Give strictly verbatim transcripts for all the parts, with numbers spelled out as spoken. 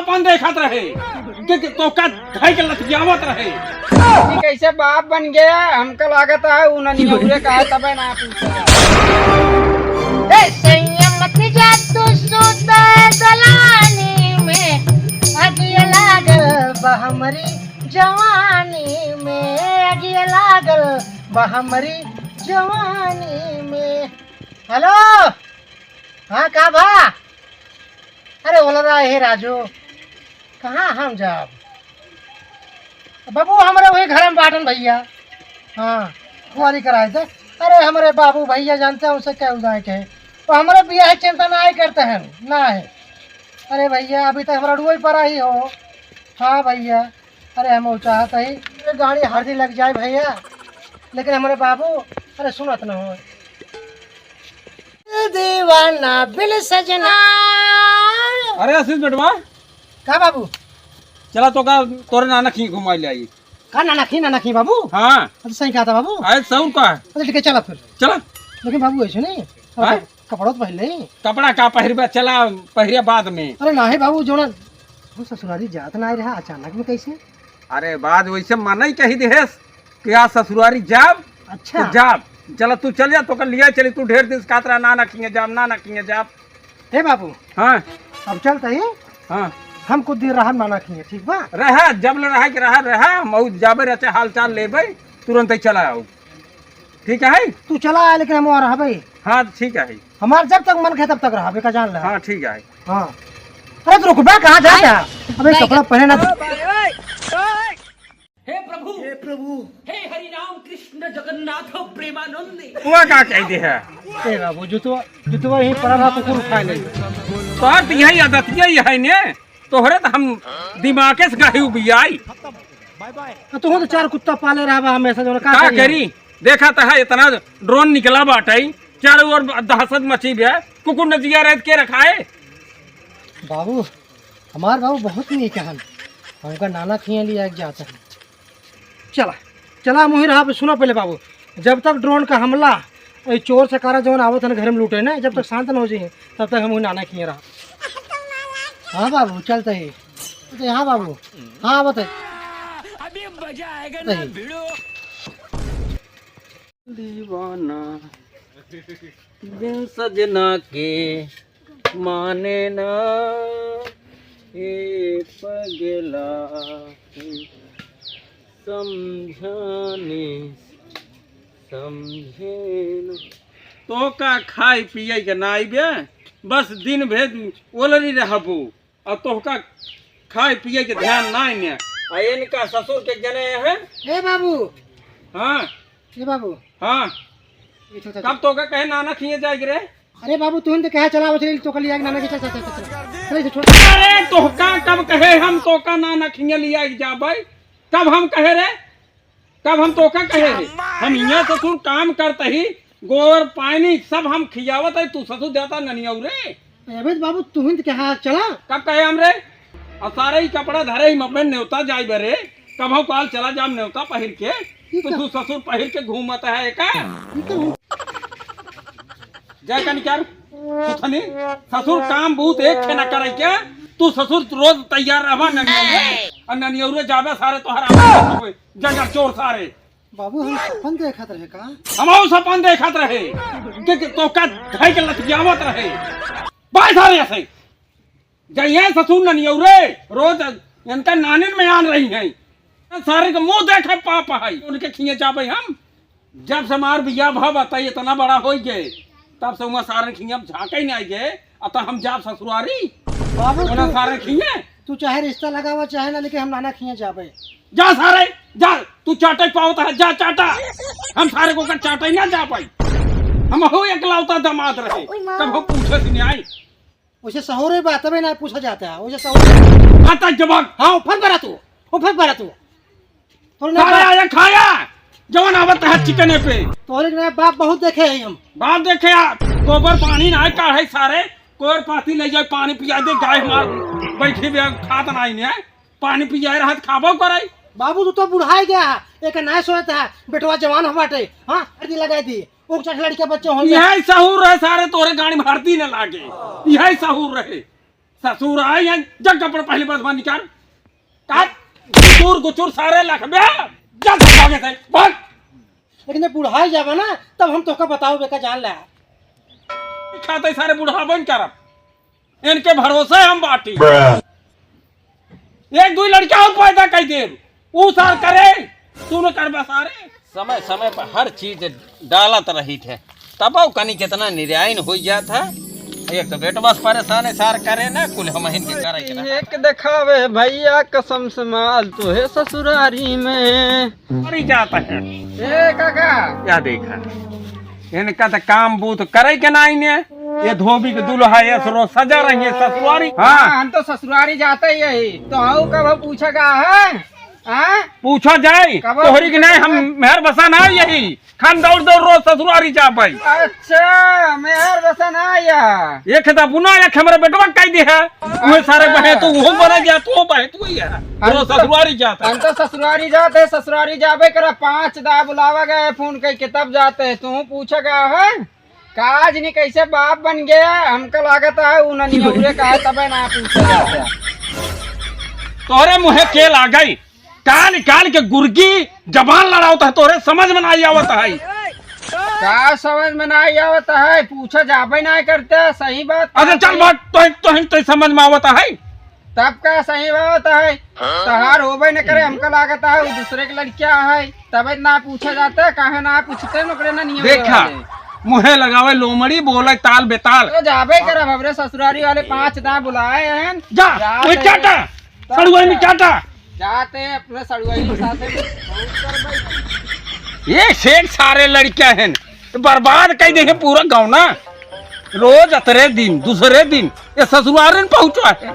कौन देखत रहे कि, कि तोका धई के लतियावत रहे? ई कैसे बाप बन गया? हमका लागत है उ ननियौरे का है, तबे ना पूछा। ए सैया मत जा तू सूता दलानी में, आगिया लागल बा हमरी जवानी में, आगिया लागल बा हमरी जवानी में। हेलो, हाँ, का बा? अरे, बोला रहा हे राजू, कहाँ हम जाब? बाबू, हमरे वही घर में बाटन भैया। हाँ, कुआरी कराए थे। अरे, हमरे बाबू भैया जानते हैं, उनसे क्या उदाए के है। तो हमरे बियाह चिंता ना ही करते हैं, ना है। अरे भैया, अभी तक हमरा डुबई पड़ा ही हो। हाँ भैया, अरे हम चाहत ही, ये गाड़ी हरदी लग जाए भैया, लेकिन हमरे बाबू, अरे सुनत न हो। दीवाना बिन सजना। अरे आशीष बेटवा, का बाबू? चला तोका तोरे नाना खियाँ घुमाइ ल्याई। का नाना खियाँ, नाना खियाँ बाबू? हाँ। अच्छा सही कहा था बाबू। अरे सौर का? अच्छा ठीक है, चला फिर। चला। लेकिन बाबू ऐसे नहीं, हाँ? कपड़ा तो पहन ले। कपड़ा का पहिरबे, चला पहिरे बाद में। अरे नाहीं बाबू, जोना हम ससुरारी जात ना रहा, अचानक में कैसे? अरे बाद वैसे मनई कही देहेस कि आज ससुरारी जाब, अच्छा। तो जाब। चला तू चल जा, तोका लिया चली, तू ढेर दिन से कहत रहा, नाना खियाँ जाब, नाना खियाँ जाब। हे बाबू। हाँ। अब चलत ही। हाँ। हम कुछ दिन रहब नाना खियाँ, ठीक बा? रहा, जब ले रहा के रहा, रहा, हम जाबे रहते हाल चाल लेबे, तुरंत ही चला आओ। ठीक है? तू चला आ, लेकिन हम वहाँ रहबे। हाँ, ठीक है। हमार जब तक मन कहे तब तक रहबे, का जान ले। हाँ, ठीक है। हाँ। अरे, तो रुकबा, कहाँ जाता है? अबे, नहीं। कपड़ा पहने ना। हे प्रभु, हे प्रभु। हे हरि राम कृष्ण जगन्नाथ प्रेमानंद। हुआ का कह दे है? ए बाबू, जुतवा, जुतवा ही पड़ा रहा, कुकुर उठा ले। तोहर तो यही आदत, यही है ने। तोहरे तो हम दिमागे से गही उबियाई। आ, तू तो चार कुत्ता पाले रहा बा हमेशा, जो का का करी? करी? देखा तो है, इतना ड्रोन निकला बाटे, चारों ओर दहशत मची बे, कुकुर न जिया रहे के रखाए। बाबू, हमार बाबू बहुत नीक हन, हमका नाना खियाँ लिया के जात हन। चला, चला, हम वहीं रहा। सुना पहले बाबू, जब तक ड्रोन का हमला, ये चोर चकारा जौन आवत हन घर में लूटे ना, जब तक शांत न हो जाइए, तब तक हम वहीं नाना खियाँ रहा। हाँ बाबू, चलते ही। तो हाँ बाबू, हाँ आवत है। अभी मजा आएगा ना सही। भिड़ो। दीवाना बिन सजना के माने ना, ए पगला समझाने समझे ना। तोहका खाए पिए के ना आइबे, बस दिन भेद ओलरी रहबू। अब तोहका खाए पिए के ध्यान नाई ने। आ इनका ससुर के जने हैं। ए बाबू। हाँ। ए बाबू। हाँ। ये तो कब तोहका कहे नाना खिए जाए के रे? अरे बाबू, तुहन तो कहे चला, वो चली तो कल आके नाना खिए, चल, चल, चल, चल। चल, इसे छोड़। अरे तोहका कब कहे हम तोहका नाना खिए लिया के जाबे? कब हम कहे रे? कब हम तोका कहे है? हम यहाँ ससुर काम करत ही, गोबर पानी सब हम खियावत है, तू ससुर जाता ननियौरे। अबे बाबू, तुहिन तो कहा चला। कब कहे हमरे? और सारे ही कपड़ा धरे ही मम्मी नेवता जाई बरे, कब हम काल चला जाम नेवता पहिर के, ई तो का? तू ससुर पहिर के घूमत है का? ई का हो? जय कनिकार, सुथनी, ससुर काम बहुत एक ठे ना करे के, तू ससुर रोज तैयार रहबा ननियौरे, और ननियौरे जाबे सारे तोहरा जंगल चोर सारे। बाबू, हम सपन देखत रहे का? हमहू सपन देखत रहे कि, कि तोका धई के लतियावत रहे। बाय सारे ऐसे। जइहे ससुर ननियौरे, रोज इनका नानिन में आन रही हैं। सारे के मुँह देखे पाप है, उनके खिए जाबे हम। जब से हमार बियाह भा बताई इतना बड़ा होइ गए, तब से हुआ सारे खिए हम झाँके ही नहीं गए। अतः हम जाब ससुरारी। बाबू, उन्हें तू, सारे खिए। तू चाहे रिश्ता लगावा, चाहे ना, लेकिन हम नाना खिए जाबे। जा सारे, जा, तू चाटे पावत है, जा चाटा। हम सारे को कर चाटे ही ना जा पाई। हम हो एकलौता दामाद रहे, ओए माँ। तब हम पूछे से नहीं आई। उसे सहूर ही बात, तबे ना पूछा जाता है, उसे सहूर। आता जवाब। हाँ, उफर पड़ा तू, उफर पड़ा तू। तोरे ना सारे बाप आया खाया, जवन आवत है चिकने पे। तोरे ना बाप बहुत देखे हैं हम। बाप देखे आ, गोबर पानी ना काढ़े सारे, कोर पाती ले जाए, पानी पिया दे, गाय हमार बैठी भी खात ना ही नहीं, पानी पिया रहत खाबो करे। बाबू, तू तो बुढ़ाई गया है, एक ना सोता है, बेटवा जवान हो बाटे, हाँ, हरदी लगाई दी, उकचट लड़के बच्चे होंगे। यही सहूर रहे सारे, तोरे गाड़ी में हरदी न लागे, यही सहूर रहे। ससुर आई हैं, जब कपड़ा पहले बस बाहर निकाल। का गुचुर गुचुर सारे लखबे, जब भागे से, भाग। लेकिन जब बुढ़ाई जाबा ना, तब हम तोहका बताओ बेका, जान ले। खाते सारे बुढ़ाबे न करब, इनके भरोसे हम बाटी। एक दुई लड़का और पैदा कर देब, ऊ सार करे, तू न करबा सारे। समय समय पर हर चीज डालत रहित है, तब कनी कितना निर्यायन हो जात है। एक तो बेटवा से परेशान है, सार करे ना, कुल हमहिन के करे के रहा। एक देखावे भैया कसम से माल तो है ससुरारी में। मरी जाता है। ए काका। क्या देखा? इनका तो काम बूत करे के नाई ने। ये धोबी के दुल्हा ये सरो सजा रही है ससुरारी। हाँ। हाँ, हम तो ससुरारी जाते ही यही। तो हऊ कब पूछा का है? हाँ? पूछा जाए। कब तोहरी के नहीं, हम मेहर बसा ना यही। खान दौड़ दौड़ रोज ससुरारी जा पाई। अच्छा, मेहर बसा ना या। एक खेता बुना, एक हमरे बेटवा कह दे है। वो सारे बहे तो वो बना गया, तो बहे तू ही है। हम रोज तो ससुरारी जाता है। हम तो ससुरारी जाते, ससुरारी जाबे करा। पाँच दा बुलावा गए फोन कई के तब जाते। तू पूछा का है? काज नहीं कैसे बाप बन गया, हमका लागत है उ ननियौरे का है, तबे ना पूछे जाते। तोहरे मुँहे के लागई, काल काल के गुर्गी जबान लड़ावत है, तोहरे समझ में ना आवत है। का समझ में ना आवत है, पूछा जाबे ना करते, सही बात अच्छा है। चल बात, तो, तो, तो समझ में आवत है। तब का सही बात है, तहार होबे न करे, हमका लागत है उ दूसरे के लड़किया है, तबे ना पूछा जाता है, काहे ना पूछते न ओकरे ना नियम देखा, वाले। मुँहे लगावे लोमड़ी, बोले ताल बेताल। तो जाबे करब, हमरे ससुरारी वाले पाँच दा बुलाए हैं। जा, जाते वही चाटा, तब सड़ुआई में क्या? चाटा। जाते अपने सड़ुआई के साथ में। ये सेठ सारे लड़कियां हैं, तो बर्बाद कर दे हैं पूरा गाँव ना। रोज अतरे दिन, दूसरे दिन ये ससुरारे न पहुँचा है।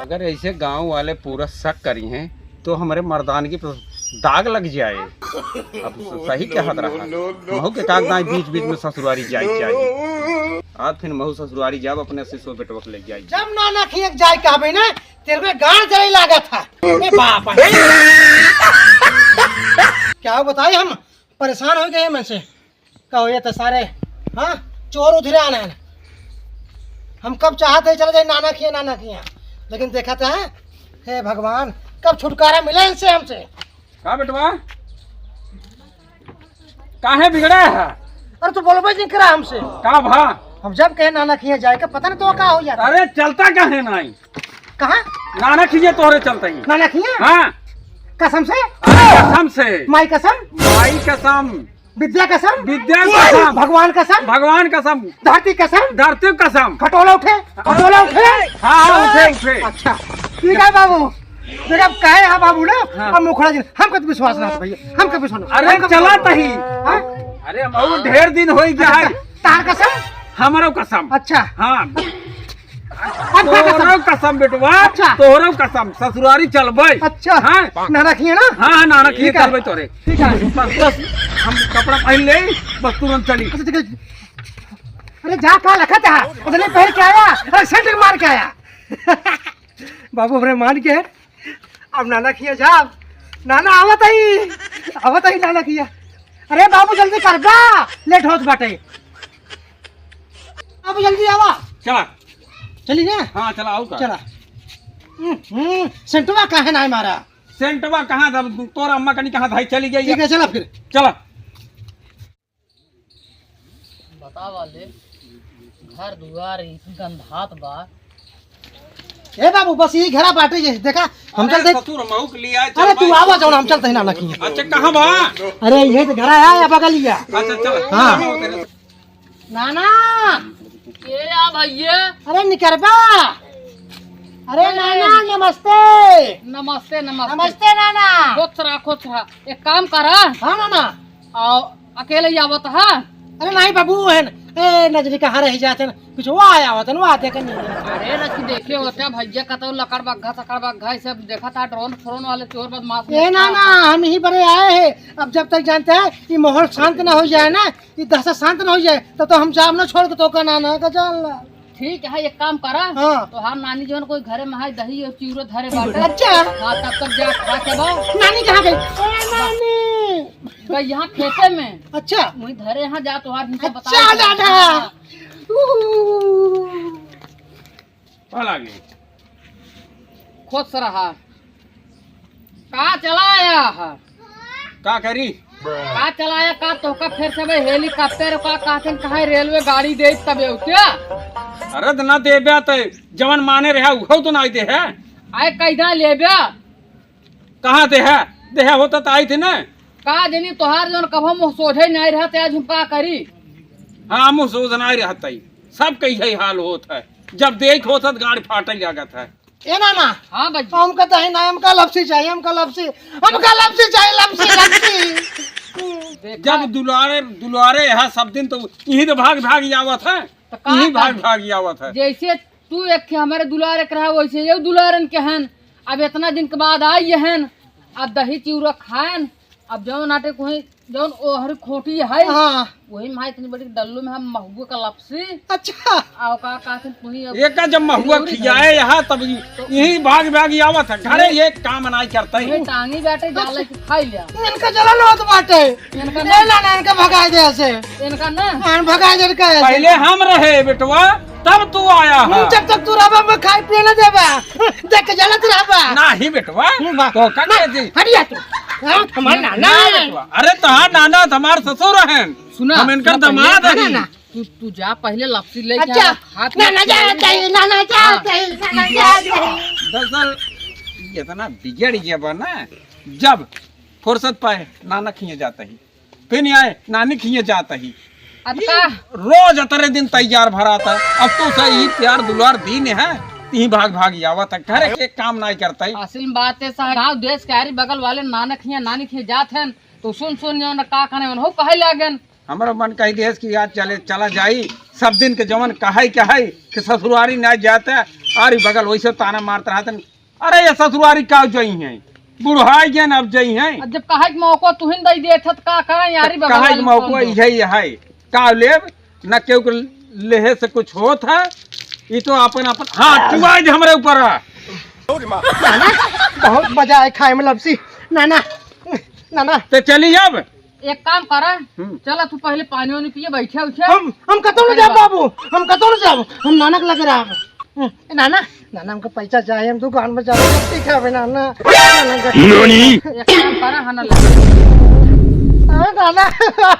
अगर ऐसे गाँव वाले पूरा शक करी हैं, तो हमरे मर्दानगी पर दाग लग जाए। अब सही कहत रहा, महू के कागदाई बीच बीच में ससुरारी जाई जाई। आज फिर महू ससुरारी जाब, अपने सिसो बेटवा के ले जाई। जब नाना खिया के जाए कहबे ना, तेरे में गांड जले लागत है। ए बाप रे। क्या बताई, हम परेशान हो गए मन से। कहो ये तो सारे, हाँ, चोर उधरे आने हैं। हम कब चाहते हैं चले जाए नाना खिया, नाना खिया, लेकिन देखा तो है, हे भगवान, कब छुटकारा मिले इनसे हमसे। का बेटवा, काहे बिगड़े है? अरे तू बोलबे नहीं करा हमसे। का भा? हम जब कहे नाना खिया जाए का पता नहीं तो का हो जाता। अरे चलता काहे नहीं? कहाँ? नाना खिया तोहरे चलता ही। नाना खिया? हाँ। कसम से? अरे कसम से। माई कसम? माई कसम। विद्या कसम? विद्या कसम। भगवान कसम? भगवान कसम। धरती कसम? धरती कसम। खटोला उठे? खटोला उठे? हाँ, हाँ, उठे, उठे। अच्छा, ठीक है बाबू। देखा, अब कहे हाँ बाबू ना, हाँ। अब मुखड़ा जी, हमका तो विश्वास ना था भैया, हमका विश्वास ना। अरे, हमका चला विश्वास ना। तही। हाँ? अरे, हम ढेर दिन होई गया है। अच्छा, तार कसम? हमरो कसम। अच्छा। हाँ। अच्छा, कसम। तोहरो कसम बेटवा, अच्छा। तोहरो कसम, ससुरारी चलबै। अच्छा। हाँ। नाना खिया ना? हाँ, हाँ, नाना खिया ठीक है। चलबै तोरे। ठीक है। बस, बस, हम कपड़ा पहन ले, बस तुरंत चली। अच्छा, ठीक है। अरे, जा, का लखत है? अरे, नहीं पहन के आया, अरे, सेंट मार के आया। बाबू हमरे मान के, अब नाना खिया जाब। नाना आवत ही, आवत ही नाना खिया। अरे बाबू जल्दी कर बा, लेट होत बाटे। बाबू जल्दी आवा। चला। चली ना? हाँ, चला, आऊ का? चला। हम्म, हम्म, सेंटवा काहे ना मारा? सेंटवा कहाँ था? तोरा अम्मा कनी कहाँ था? चली गई। ठीक है, चला फिर। चला। बतावा ले, घर दुआर ई गंधात बा। ए बाबू, बस यही घरा बाटे जे, देखा, हम अरे चलते। ससुर, महू के लिए आए, अरे चल तू भाई। आवा जाओ ना, हम चलते हैं नाना खिया। अच्छा, कहाँ बा? अरे ये तो घरा है, या बगलिया। अच्छा, चल। हाँ। नाना। के या भैया? अरे निकरबा। अरे अरे। नाना, नमस्ते। नमस्ते, नमस्ते। नमस्ते नाना। खुश रहा, खुश रहा। एक काम करा। हाँ नाना। आओ, अकेले ही आवत हा? अरे नहीं बाबू, है न। ए, नजरी कहाँ रह जाते न? कुछ वो आया होता न, वो आते के नहीं। अरे, रखी देखे होते भैया, कतौ लकड़ बग्घा, सकड़ बग्घा, ई सब देखा था, ड्रोन फ्रोन वाले चोर बदमाश ए, ना, ना, हम यहीं बड़े आए हैं। अब जब तक जानते हैं, ये माहौल शांत ना हो जाए ना, ये दहशत शांत ना हो जाए, तब तो हम जाम ना छोड़ के तो का नाना का जान ला। ठीक है, एक काम करा। हाँ। तोहार नानी जौन कोई घरे में है, दही और चिउरा धरे बाटे। अच्छा। हाँ, तब तक जा खा के बा। नानी कहाँ गई? ए, नानी। गई यहाँ खेते में। अच्छा। वहीं धरे यहाँ जा, तोहार हिंसा बता अच्छा, दे। दादा। हाँ। ऊ। आ लागे। खुश रहा। का चलाया है? का करी? का चलाया का? तोहका फिर से भाई हेलीकॉप्टर का कहते हैं, कहाँ रेलवे गाड़ी दे तबे हो क्या? अरे त ना देबे त जवन माने रहा उहो तो ना दे है। आए कैदा लेबे? कहाँ देहा? देहा होता त आई थे ना। का जनी तोहार जौन कभो मुँह सोझे नाई रहत, आज हम का करी? हाँ, मुँह सोझ नाई रहत है। सब कही है हाल होत है। जब देख होत है, गाड़ फाटे लागत है। ए नाना, हाँ भाई। हमका दही ना, हमका लपसी चाहिए, हमका लपसी, हमका लपसी चाहिए, लपसी, लपसी। देखा? जब दुलारे, दुलारे है सब दिन तो यही तो भाग भाग आवत है, तो का यही भाग करी? भाग आवत है। जैसे तू एक के हमारे दुलारे के रहा, वैसे ये दुलारन के हन। अब इतना दिन के बाद आई हन, अब दही चिउरा खाएन, अब जौन आटे कोई जौन ओहर खोटी है, हाँ। वही माई इतनी बड़ी डल्लू में हम महुआ का लपसी। अच्छा। आओ का, का से कोई अब एका जब महुआ जरूरी खियाए है। यहाँ तब तो यही भाग भाग आवत है। घरे ये काम नाई करता है। ये टांगी बैठे जाला कि खाई लिया। इनका जलन होत बाटे। इनका ए ना, ना, इनका भगाए दे ऐसे। इनका ना। हाँ, भगाए दे इनका ऐसे। पहले हम रहे बेटवा, तब तू आया हम्म, है। जब तक तू रहबा, मैं खाए पिए ना देबा। देख के जलत रहबा। नाही बेटवा, हम्म, बा-, तो का ना, दे दी? हट जा तू। हाँ, हमार ना, ना, ना ना। बेटवा। अरे तहार नाना त हमार ससुर हैं। सुना, हम इनकर सुना, पहले दमाद ना, हई। ना, ना। तू, तू जा पहले लपसी लेके अच्छा, आ, हाथ ना, में ना, जा, तेल चाहिए, ना, ना, जा, हाँ। चाहिए, ना, ना, जा, चाहिए। दरअसल, ये इतना बिगड़ गया बा ना, जब फुर्सत पाए, नाना खिए जाता ही। फिर नहीं आए, नानी खिए जाता ही। अब ई का? रोज अतरे दिन तैयार भराता। अब तो सही प्यार दुलार दीन है, ती भाग भाग आवत है, घरे के काम नाई करता ही। असल में बात है साहब, गाँव देश के आरी बगल वाले नाना खिए, नानी खिए जात हैं, तो सुन सुन जौन का कहने उन्हों कहे लागन। हमारा मन कही देश की याद चले, चला जाई। सब दिन के जवन कहे, कहे कि ससुरारी ना जाते, आरी बगल वैसे ताना मारत रहते। अरे ये ससुरारी का जई हैं, बुढ़ाई गए अब जई हैं। अब जब कहे के मौको तुहिन दई देत हत का करें यारी तो बगल कहे के वाली मौको कौन दो? यही है, का लेब, न केहू के लेहे से कुछ होत है। ई तो अपन, अपन, हाँ, चुआई दे हमरे ऊपर है। नाना, बहुत मजा आए खाए में लपसी। नाना, नाना। ते चली अब। एक काम करा, हम्म। चला तू पहले पानी वानी पिए, बैठे उठे। हम, हम कतौ न जाब बाबू, हम कतौ न जाब, हम नानक लगे रहब। हम्म, नाना, नाना हमको पैसा चाहिए, हम दुकान में जाब, गट्टी खाबे नाना। नाना गट्टी। नोनी। एक काम करा, हना ले। अरे नाना,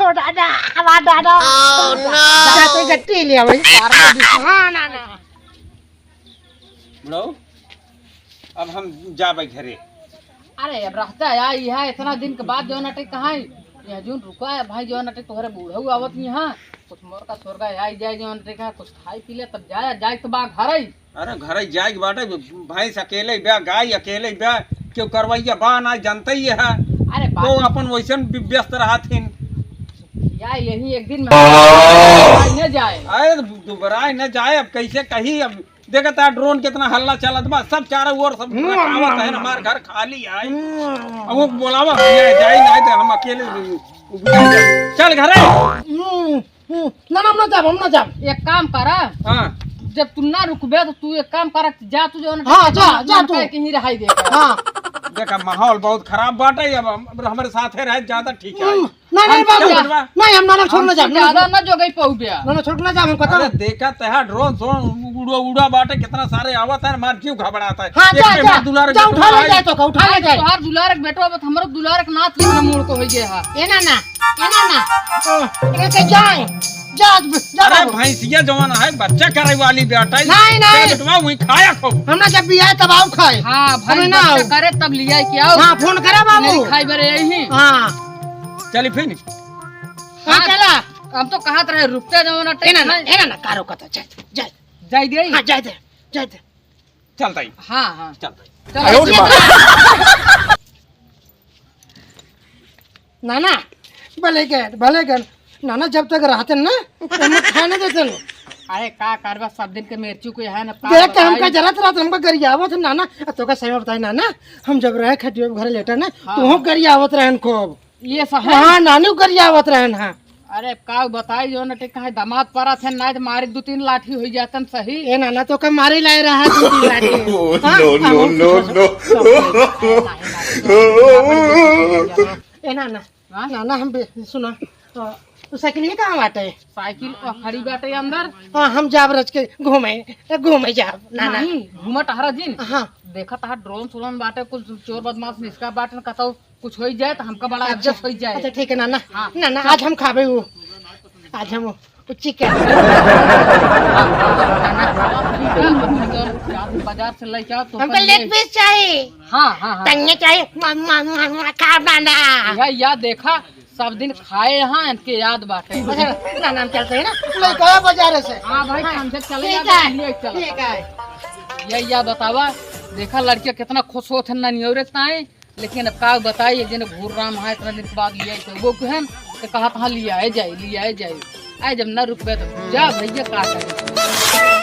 ओ दादा, हमार दादा। Oh, no। जा तो गट्टी ले आ भाई। हाँ नाना। बुढ़ऊ, अब हम जाबे घरे। अरे, अब रहता है, आई है, इतना दिन के बाद जौन अटे कहाँ है? यह जौन रुका है भाई, जौन अटे तोहरे बूढ़ऊ आवत ही हाँ, कुछ मोर का स्वर्ग है, आई जाए जौन अटे कहाँ, कुछ खाई पी ले, तब जाए, जाए तो बा घर ही। अरे, घर ही जाए के बाटे, भैंस अकेले बा, गाय अकेले बा, केहू करवैया बा ना, जानते ही है। अरे, तो बात अपन वैसन व्य-, व्यस्त रहत हिन। या यही एक दिन में दुबराए न जाए। अरे, दुबराए न जाए, अब कैसे कही, अब देखत है ड्रोन कितना हल्ला चलत बा, सब चारों ओर सब हम्म। रखावत है, हमार घर खाली है। हम्म। अब वो बोलावा, हम यहाँ जाई, नहीं तो हम अकेले उबिया जाई। चल घरे। हम्म, हम्म। ना, ना, हम ना जाब, हम ना जाब। एक काम करा। हाँ। जब तू ना रुकबे तो तू एक काम करा, जा तू जौन हाँ, जा, जा तू। कहीं रहाई दे। हाँ। देखा माहौल बहुत खराब बाटे, अब हम, अब हमारे साथे रहे ज्यादा ठीक है। हम्म। नहीं, नहीं हम बाबू, क्या करवा? नहीं, हम नाना छोड़ ना जाब, हमसे नाना ज्यादा छोड़। ना जोगई पउबे। नाना छोड़ ना जाब, हम कतौ। अरे देखा तहा ड्रोन सोन उड़ा उड़ा बाटे, कितना सारे आवत है, मार क्यों घबराता है? हाँ, एक जा, पे जा, मार दुलार जा, के उठा ले बेटवा जाए तो का, उठा ले जाए। तोहार दुलार के बेटवा, बत हमरो दुलार के नाथ के मुड़ को हो गया है। ए नाना, ए नाना, ओ, ए के जाए, जा, जा अरे बाबू। भैंसिया जवान है, बच्चा करे वाली बेटा है। नहीं, नहीं। चल बेटवा, वही खाया खूब। हम ना जब भी आए तब आओ खाए। हाँ, भाई, हमें ना बच्चा आओ। करे तब लिया के आओ। हाँ, फोन करा बाबू। मेरी खाई बरे यही। हाँ। चली फिर। हाँ, हाँ, चला। हम तो कहत रहे, रुकते जाओ ना, ए ना, ना, टेंशन। ए ना, ना, कारो कथा, जाए दे, जाए दे। जाए दे। हाँ, जाए दे, जाए दे। चलता ही। हाँ, हाँ। चलता ही। चलो। आयो रे बाप। नाना, भले गए, भले गए। नाना, जब तक रहते ना, तो हम खाए ना देते ना। अरे, का करबा, सब दिन के मेर्चू को है ना, का देख के हमका बताई? जरा, जरा हमका गरियावत है नाना। आ, तोका सही में बताई नाना, हम जब रहे खटिया पे घरे लेटे ना, हाँ। तो हम गरियावत रहन खूब। ये सब है? हाँ, नानी गरियावत रहन, हाँ। अरे, का बताई, जो नटे कहे दामाद परा थे, ना तो मारे दो तीन लाठी हो जातन सही। ए नाना, तोका मारे लाए रहा दो तीन लाठी। Oh, हाँ? No, हाँ, no, हम no, कुछ no। ए नाना, हाँ? नाना, हम बे-, सुना, तो तू साइकिल ही कहाँ बाटे? साइकिल तो खड़ी बाटे अंदर। हाँ, हम जाब रच के घूमे, घूमे जाब, नाना। नहीं, घूमा टहरा जिन। हाँ। देखा तहा ड्रोन स्रोन बाटे, कुछ चोर बदमाश निस्का बाटे, कतौ कुछ होई जाए तो हमका बड़ा अच्छा, इज्जत होई जाए। अच्छा, ठीक है नाना। हाँ। नाना, आज हम खाबे वो, आज हम वो चिकन। बाजार से लेके आओ तो हमको लेग पीस चाहिए। हाँ, हाँ, हाँ। तंगे चाहिए। मा, मा, मा, मा, खा नाना। या, या देखा, सब दिन खाए यहाँ, इनके याद बाटे। अच्छा, नाना, हम चलते हैं ना, लेके आया बाजार से। हाँ भाई, हाँ, समझे चले ठीक जाते है, हैं, लिए चलो। ठीक है। या, या बतावा, देखा लड़कियाँ कितना खुश होत हैं ननियोरे ताए, लेकिन अब का बताई, एक दिन घूर राम है, इतना दिन के बाद लिया तो वो कहन तो कहा था लिया है जाए, लिया है जाए। आए जब ना रुकबे तो जा भैया, का करे।